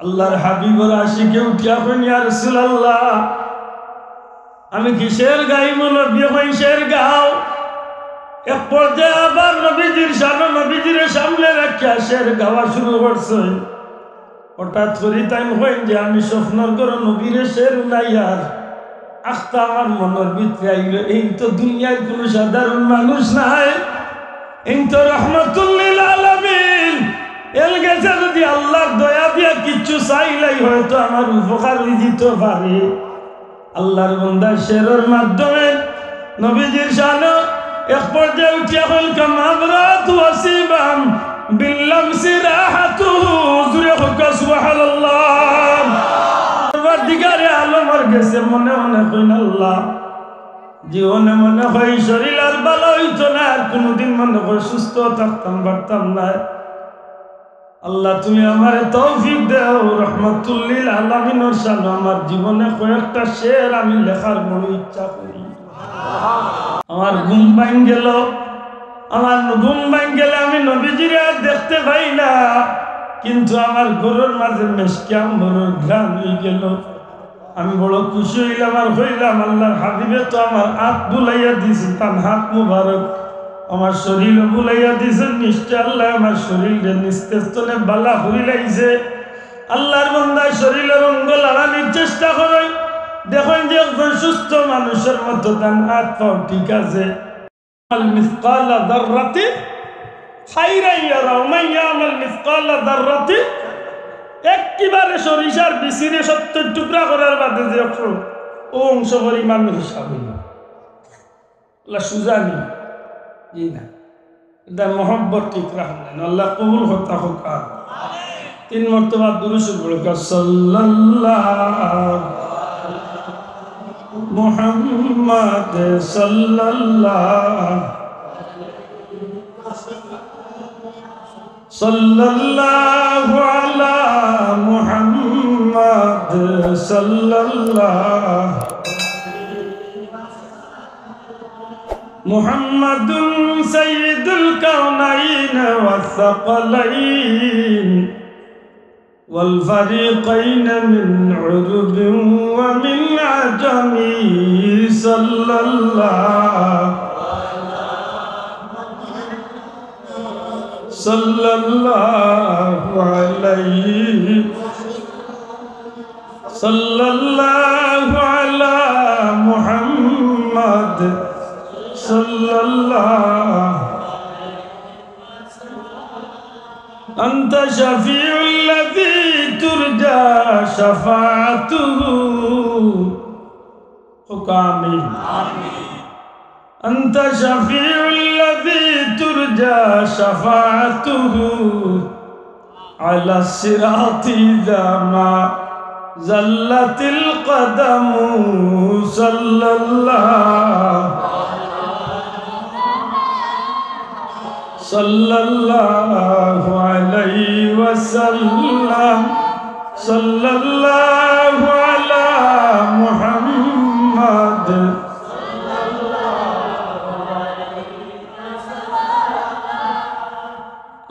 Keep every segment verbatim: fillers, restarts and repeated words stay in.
আল্লাহর হাবিবর আশিকে উঠিয়া কইন, "ইয়া রাসূলুল্লাহ, আমি কি শের গাইমু?" নবীয়ে কইন, "শের গাও।" এক পর্যায়ে আবার নবীজির শানো, নবীজিরে সামনে রাখিয়া শের গাওয়া শুরু করছইন। হঠাৎ করি তাইন কইন যে, "আমি স্বপ্নর ঘরো নবীরে শের হুনাইয়ার আখতা আমার মনর ভিতরে আইলো, এইন তো দুনিয়ার কুনু সাধারণ মানুষ নায়, এইন তো রহমাতুল লিল আলামিন। এর গেছে যদি আল্লাহর দয়া দিয়া কিচ্ছু চাইলাই, হয়তো আমার উপকার অইযিতো পারে।" আল্লাহর বান্দা শেরর মাধ্যমে নবীজির শানো এক পর্যায়ে উঠিয়া কইল, "কামা আবরাত ওয়াসিবাম বিল্লামসি রাহাতুহু।" জুরে কউক্কা সুবহানাল্লাহ। পরওয়ারদিগারে আলমর গেছে মনে মনে কইন, "আল্লাহ, জীবনে মনে হয় শরীর আর ভালা অইতো নায়, আর কুনুদিন মনে হয় সুস্থ থাকতাম পারতাম নায়। আল্লাহ, তুমি আমারে তৌফিক দেও, রহমাতুল লিল আলামিনর শানো আমার জীবনে কয়েকটা শের আমি লেখার বড় ইচ্ছা করি।" আমার ঘুম ভাঙ্গি গেল, আমার ঘুম ভাঙ্গি গেলে আমি নবীজিরে আর দেখতে পাই না, কিন্তু আমার ঘরর মাঝে মেশকে আম্বরর ঘ্রাণ অইগেল। আমি বড় খুশি অইলাম আর কইলাম, "আল্লাহর হাবিবে তো আমার আত বুলাইয়া দিছইন, তান হাত মুবারক, আমার শরীরও বুলাইয়া দিছইন, নিশ্চয় আল্লায় আমার শরীররে নিস্তেজ তনে ভালা করিলাইছে।" আল্লাহর বান্দায় শরীরর অঙ্গ লাড়ানির চেষ্টা করইন, দেখইন যে একজন সুস্থ মানুষর মতো তান আত পাও ঠিক আছে। মিসকালা যাররাতিন খাইরান ইয়ারা, ওয়া মান ইয়ামাল মিসকালা যাররাতিন, একেবারে সরিষার বিচিরে সত্তর টুকরা করার বাদে যে অংশ, অউ অংশ পরিমাণ হিসাব অইলো। আল্লাহ সুজা নি? জি না। এটা মহব্বত ঠিক রাখলেন। আল্লাহ কবুল করতা কউক্কা। তিন মর্তবা দুরূদ শরীফ পড়ুক্কা, সাল্লাল্লাহু মুহাম্মাদ সাল্লাল্লাহু, সাল্লাল্লাহু আলা মুহাম্মাদ সাল্লাল্লাহু। محمد سيد الكونين والثقلين والفريقين من عرب ومن عجم، صلى الله، صلى الله عليه، صلى الله على محمد، صلى الله. أنت شفيع الذي ترجى شفاعته. آمين. أنت شفيع الذي ترجى شفاعته على الصراط إذا ما زلت القدم، صلى الله، صلى الله عليه وسلم، صلى الله على محمد.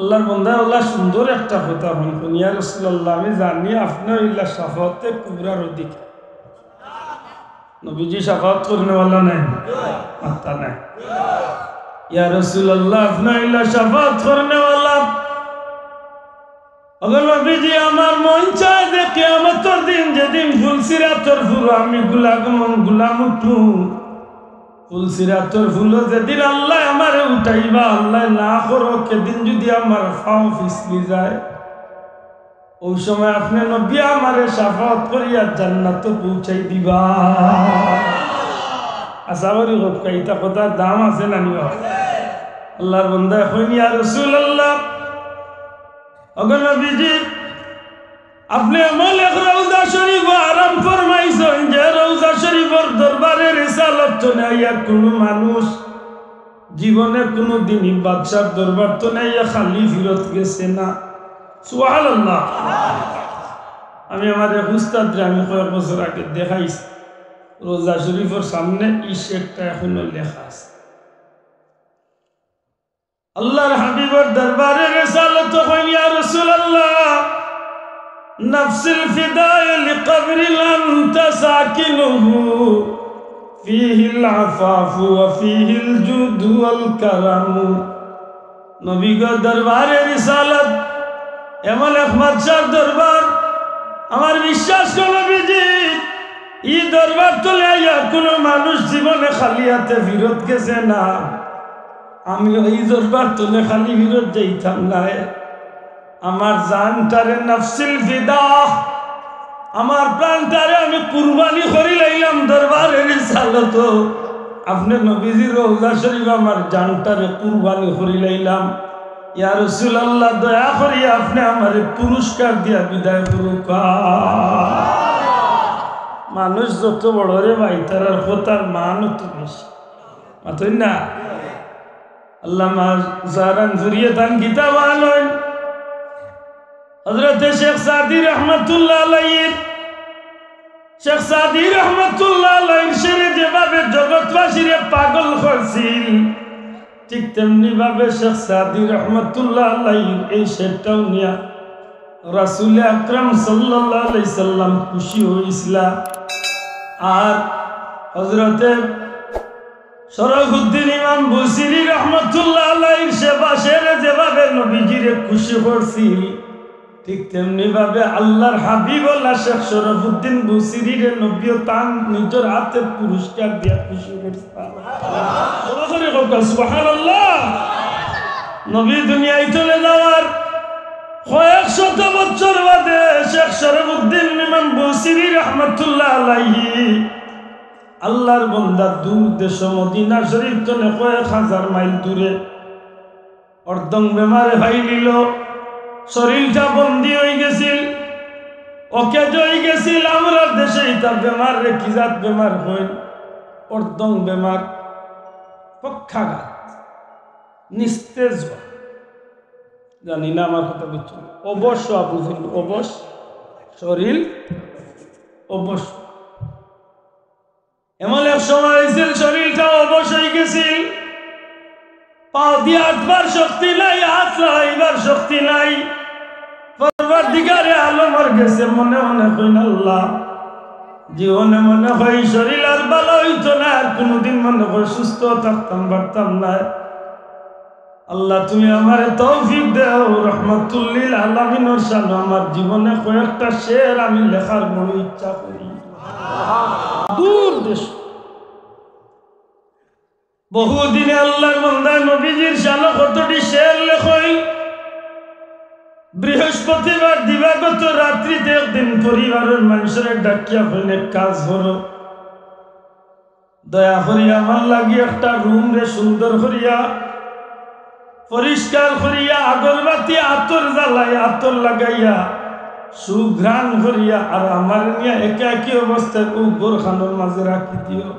আল্লাহর বান্দা, আল্লাহ সুন্দর একটা কথা কইন, কইন, "ইয়া রাসূলুল্লাহ, আমি জানি আপনে অইলা শাফাআতে কুবরার অধিকারী।" নবীজি শাফাআত করনেওয়ালা নায়? মাত্তা নায়। "ইয়া রাসূলুল্লাহ, আপনে অইলা শাফাআত করনেওয়ালা।" ওগো নবীজি, আমার মন চায় যে কিয়ামতর দিন, যেদিন পুলসিরাতর পুলো আমি গুলাগমন গুলাম উঠমু, পুলসিরাতর পুলো যেদিন আল্লায় আমারে উঠাইবা, আল্লায় না করউক, সেদিন যুদি আমার পাও পিছলি যায়, অউ সময় আপনে নবী আমারে শাফাআত করিয়া জান্নাতো পৌঁছাই দিবা। আশা করি কউক্কা, ইতা কথার দাম আছে না নি বা? আল্লাহর বান্দায় কইন, "ইয়া রাসূলুল্লাহ, ওগো নবীজি, আপনে এমন এক রওজা শরীফো আরাম ফরমাইছইন, যে রওজা শরীফর দরবারে রিসালত তনে আইয়া কুনু মানুষ জীবনে কুনুদিনই বাদশার দরবার তনে আইয়া খালি ফিরত গেছে না।" সুবহানাল্লাহ। আমি আমার এক উস্তাদরে আমি কয়েক বছর আগে দেখাইছি, রওজা শরীফর সামনে ই শেরটা এখনো লেখা আছে। আল্লাহর হাবিবর দরবারে রিসালতো কইন, "ইয়া রাসূলুল্লাহ, نفس الفداء لقبر أنت ساكنه، فيه العفاف وفيه الجود والكرم। নবীগর দরবারে রিসালত এমন এক বাদশার দরবার, আমার বিশ্বাস করো নবীজি, ই দরবার তলে আইয়া কোনো মানুষ জীবনে খালি হাতে ফিরত গেছে না। আমি ওই দরবার তলে খালি ফিরত যাইতাম নায়। আমার জানটারে নাফসিল ফিদা, আমার প্রাণটারে আমি কুরবানি করি লাইলাম দরবারে রিসালত। আপনে নবীজির রওজা শরীফ আমার জানটারে কুরবানি করি লাইলাম। ইয়া রাসূলুল্লাহ, দয়া করি আপনে আমারে পুরস্কার দিয়া বিদায় করুক্কা। মানুষ যত বড় রে ভাই, তারার কথার মান অত বেশি। মাতইন না? আল্লামা জারানজুরিয়ে তান কিতাব আনইন। হযরতে শেখ সাদী রহমাতুল্লাহ আলাইহির, শেখ সাদী রহমাতুল্লাহ আলাইহির শেরে যেভাবে জগৎবাসীরে পাগল করছিল, ঠিক তেমনি ভাবে শেখ সাদী রহমাতুল্লাহ আলাইহির এই শেরটাও নিয়া রাসূল আকরাম সাল্লাল্লাহু আলাইহি সাল্লাম খুশি হইছিলা। আর হযরতে শরফুদ্দিন ইমাম বুসিরি রহমাতুল্লাহ আলাইহির সেবা শেরে যেভাবে নবীজিরে খুশি করছিল, ঠিক তেমনি ভাবে আল্লাহর হাবিব আল্লাহ শেখ শরফুদ্দিন বুসিরিরে নবীও তান নিজর হাতে পুরস্কার দিয়া খুশি করছিল। বড় করি কউক্কা, সুবহানাল্লাহ। নবী দুনিয়াত চলে যাওয়ার কয়েক শত বছর বাদে শেখ শরফুদ্দিন ইমাম বুসিরি রহমাতুল্লাহ আলাইহি আল্লাহর বন্দা দূর দেশ মদিনা শরীফ তনে কয়েক হাজার মাইল দূরে অর্ধং বেমারে ফাইলিল, শরীরটা বন্দি হই গেছিল, অকেজ হই গেছিল। আমরা দেশে ইতা বেমাররে কি জাত বেমার কইন? অর্ধং বেমার, পক্ষাঘাত, নিস্তেজ হওয়া। জানি না আমার কথা বুঝছো? অবশ হওয়া বুঝইন, অবশ, শরীর অবশ। এমন এক সময় হইছিল, শরীরটা অবশ হই গেছিল, পাও দিয়া আটবার শক্তি নাই, হাত লড়াইবার শক্তি নাই। পরওয়ারদিগারে আলমর গেছে মনে মনে কইন, "আল্লাহ, জীবনে মনে হয় শরীর আর ভালা হইতো না, আর কোনোদিন মনে হয় সুস্থ থাকতাম পারতাম না।" আল্লাহ, তুমি আমারে তৌফিক দেও, রহমাতুল্লিল আলামিনর শানো আমার জীবনে কয়েকটা শের আমি লেখার বড় ইচ্ছা করি। দূর দেশ। বহুদিনে আল্লাহর বন্দা নবীজির শানো কতটি শের লেখইন। বৃহস্পতিবার দিবাগত রাত্রিতে একদিন পরিবারর মানষরে ডাকিয়া কইন, "এক কাজ করো, দয়া করি আমার লাগি একটা রুমরে সুন্দর করিয়া পরিষ্কার করিয়া, আগরবাতি আতর জ্বালাই, আতর লাগাইয়া, সুঘ্রাণ করিয়া, আর আমারে নিয়া একাকী অবস্থায় অউ ঘরখানর মাঝে রাখি দিও।"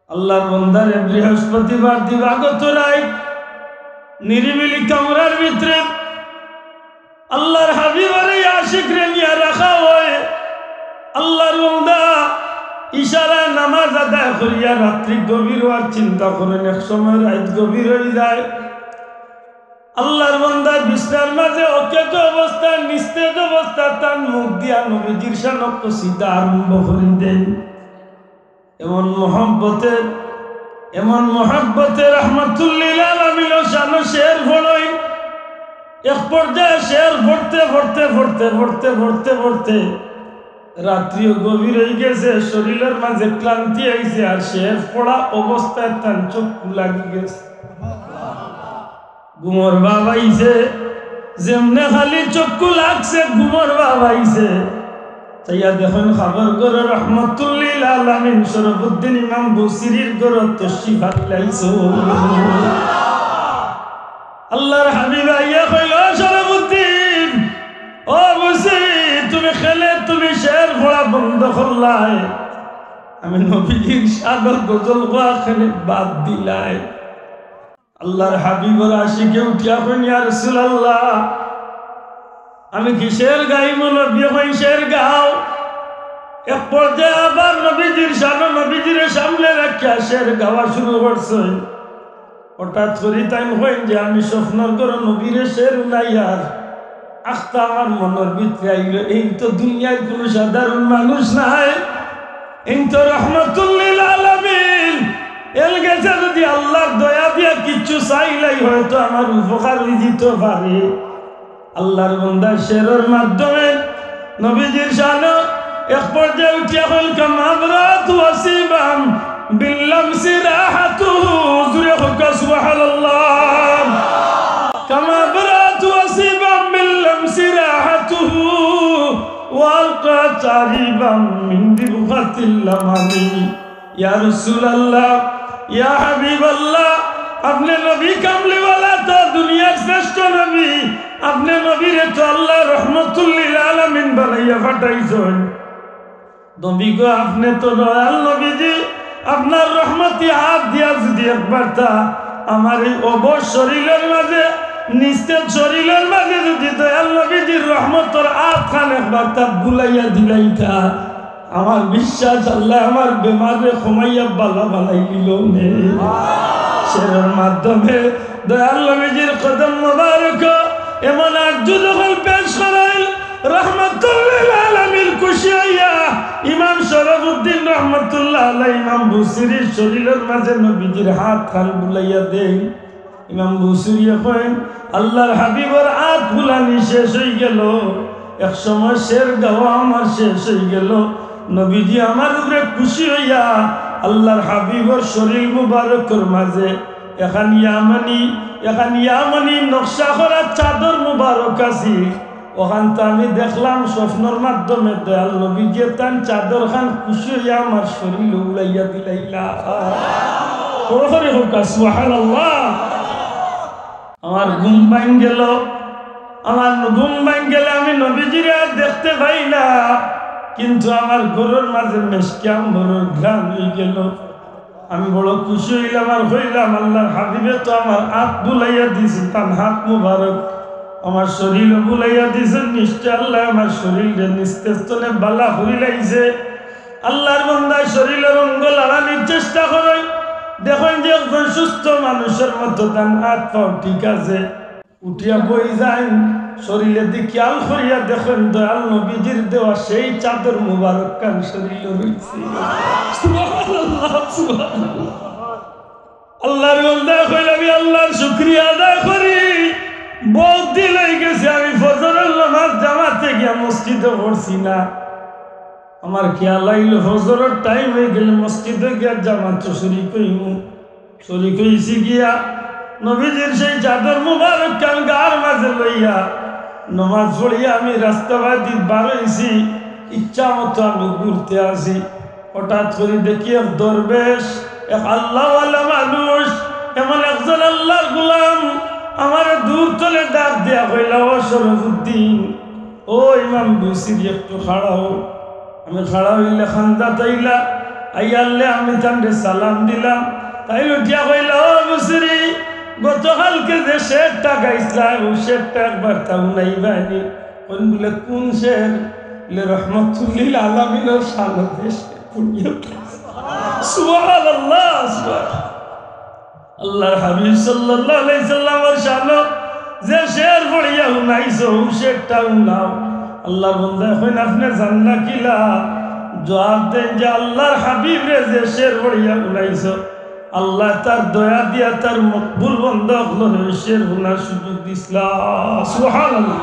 আল্লাহর বন্দারে বৃহস্পতিবার দিবাগত রাইত নিরিবিলি কামরার ভিতরে আল্লাহর হাবিবর এই আশিকরে নিয়া রাখা হয়। আল্লাহর বন্দা ইশারায় নামাজ আদায় করিয়া রাত্রি গভীর হওয়ার চিন্তা করইন। এক সময় রাইত গভীর হই যায়। আল্লাহর বন্দা বিছনার মাঝে অকেজ অবস্থায়, নিস্তেজ অবস্থায় তান মুখ দিয়া নবীজির শানো কসিদা আরম্ভ করি দেইন। এমন মহব্বতে, এমন মহব্বতে রহমাতুল্লিল আলামিনর শানো শের পড়ইন। এক পর্যায়ে শের পড়তে, পড়তে, পড়তে, পড়তে, পড়তে, পড়তে রাত্রিও গভীর হই গেছে, শরীরর মাঝে ক্লান্তি আইছে, আর শের পড়া অবস্থায় তান চক্ষু লাগি গেছে। ঘুমর ভাব আইছে, যেমনে খালি চক্ষু লাগছে, ঘুমর ভাব আইছে। চাইয়া দেখইন, খাবর ঘরো রহমাতুল্লিল আলামিন শরফুদ্দিন ইমাম বুসিরির ঘরো তশরিফ আনলাইছইন। আল্লাহর হাবিব আইয়া কইল, "ও শরফুদ্দিন, ও বুসিরি, তুমি কেনে তুমি শের পড়া বন্ধ করলায়? আমি নবীজির শানো গজল কওয়া কেনে বাদ দিলায়?" আল্লাহর হাবিবর আশিকে উঠিয়া কইন, "ইয়া রাসূলুল্লাহ, আমি কি শের গাইমু?" নবীয়ে কইন, "শের গাও।" এক পর্যায়ে আবার নবীজির শানো নবীজিরে সামনে রাখিয়া শের গাওয়া শুরু করছইন। হঠাৎ করি তাইন কইন যে, "আমি স্বপ্নর ঘরো নবীরে শের হুনাইয়ার, আখতা আমার মনর ভিতরে আইলো, এইন তো দুনিয়ার কুনু সাধারণ মানুষ নায়, এইন তো রহমাতুল্লিল আলামিন। এর গেছে যদি আল্লাহর দয়া দিয়া কিচ্ছু চাইলাই, হয়তো আমার উপকার অইযিতো পারে। আল্লাহর বান্দা শেরর মাধ্যমে নবীজির শানো এক পর্যায়ে উঠিয়া কইল, "কামা আবরাতু আসিবাম বিল্লামসি রাহাতুহু।" জুরে কউক্কা সুবহানাল্লাহ। "কামা আবরাতু আসিবাম বিল্লামসি রাহাতুহু ওয়া আলকা চারিবাম মিন দিবহাতিল লামামি।" ইয়া রাসূলুল্লাহ, ইয়া হাবিবাল্লাহ, আপনে নবী কামলিওয়ালা তো দুনিয়ার শ্রেষ্ঠ নবী, আপনে নবীরে তো আল্লাহ রহমাতুল্লিল আলামিন বানাইয়া পাঠাইছইন। নবী গো, আপনে তো দয়াল নবীজি, আপনার রহমতি হাত দিয়া যদি একবারতা আমার এই অবশ শরীলর মাঝে, নিস্তেজ শরীলর মাঝে যদি দয়াল নবীজির রহমতর হাত খান একবারতা বুলাইয়া দিলাইতা, আমার বিশ্বাস আল্লায় আমার বেমাররে কমাইয়া বালা বানাই দিলো নে। শেরর মাধ্যমে দয়াল নবীজির কদম মোবারক এমন আরজু যখন পেশ করাইল, রহমাতুল্লিল আলামিন খুশি অইয়া ইমাম শরফুদ্দিন রহমাতুল্লাহ আলাইহি ইমাম বুসিরির শরীলর মাঝে নবীজির হাত খান বুলাইয়া দেইন। ইমাম বুসিরিয়ে কইন, আল্লাহর হাবিবর হাত বুলানি শেষ অইগেলো, এক সময় শের গাওয়া আমার শেষ অইগেলো। নবীজি আমার উপরে খুশি অইয়া আল্লাহর হাবিবর শরীল মুবারকর মাঝে এখান ইয়ামানি, এখান ইয়ামানি নকশা করা চাদর মুবারক আছিল। অখানতা আমি দেখলাম স্বপ্নর মাধ্যমে, দয়াল নবীজিয়ে তান চাদর খান খুশি অইয়া আমার শরীলো উড়াইয়া দিলাইলা। বড় করি কউক্কা সুবহানাল্লাহ। আমার ঘুম ভাঙ্গিগেলো, আমার ঘুম ভাঙ্গিগেলে আমি নবীজিরে আর দেখতে পাই না, কিন্তু আমার ঘরর মাঝে মেশকে আম্বরর ঘ্রাণ অইগেলো। আমি বড় খুশি অইলাম আর কইলাম, আল্লাহর হাবিবে তো আমার হাত বুলাইয়া দিছইন, তান হাত মুবারক আমার শরীলো বুলাইয়া দিছইন, নিশ্চয় আল্লায় আমার শরীলরে নিস্তেজ তনে বালা করিলাইছে। আল্লাহর বান্দায় শরীলর অঙ্গ লাড়ানির চেষ্টা করইন, দেখইন যে একজন সুস্থ মানুষর মতো তান হাত পাও ঠিক আছে। উঠিয়া বই যাইন, শরীলেদি খিয়াল করিয়া দেখইন দয়াল নবীজির দেওয়া সেই চাদর মুবারক খান শরীলো রইছে। সুবহানাল্লাহ, সুবহানাল্লাহ। আল্লাহর বান্দায় কইলা, আমি আল্লাহর শুকরিয়া আদায় করি, বউত দিন অইগেছে আমি ফজরর নামাজ জামাতে গিয়া মসজিদো পড়ছি না। আমার খিয়াল আইলো ফজরর টাইম অইগেলে মসজিদো গিয়া জামাতো শরিক অইমু। শরিক অইছি গিয়া নবীজির সেই চাদর মুবারক খান গার মাঝে লইয়া নমাজ পড়িয়া আমি রাস্তাবাদি বার অইছি, ইচ্ছা মতো আমি ঘুরতে আছি। হঠাৎ করি দেখি এক দরবেশ, এক আল্লাহওয়ালা মানুষ, এমন একজন আল্লাহর গোলাম আমারে দূর তনে ডাক দিয়া কইলা, ও শরফুদ্দিন, ও ইমাম বুসিরি, একটু খাড়া অও। আমি খাড়া অইলে খান্দাত আইলা, আইয়ারলে আমি তানরে সালাম দিলাম। তাইন উঠিয়া কইলা, ও বুসিরি, গতকালকে যে শেরটা গাইছলায়, অউ শেরটা একবারতা হুনাইবায়নি। কইন বুলে, কুন শের? বুলে, রহমাতুল্লিল আলামিনর শানো যে শের হুনাইও। সুবহানাল্লাহ, সুবহানাল্লাহ। আল্লাহর হাবিব সাল্লাল্লাহু আলাইহি সাল্লামর শানো যে শের পড়িয়া হুনাইছো, অউ শেরটা হুনাও। আল্লাহর বান্দায় কইন, আপনে জানলা কিলা? জুয়াব দেইন যে আল্লাহর হাবিবরে যে শের পড়িয়া হুনাইছো, আল্লায় তার দয়া দিয়া তার মকবুল বান্দা অকলরে অউ শের হুনার সুযোগ দিছলা। সুবহানাল্লাহ।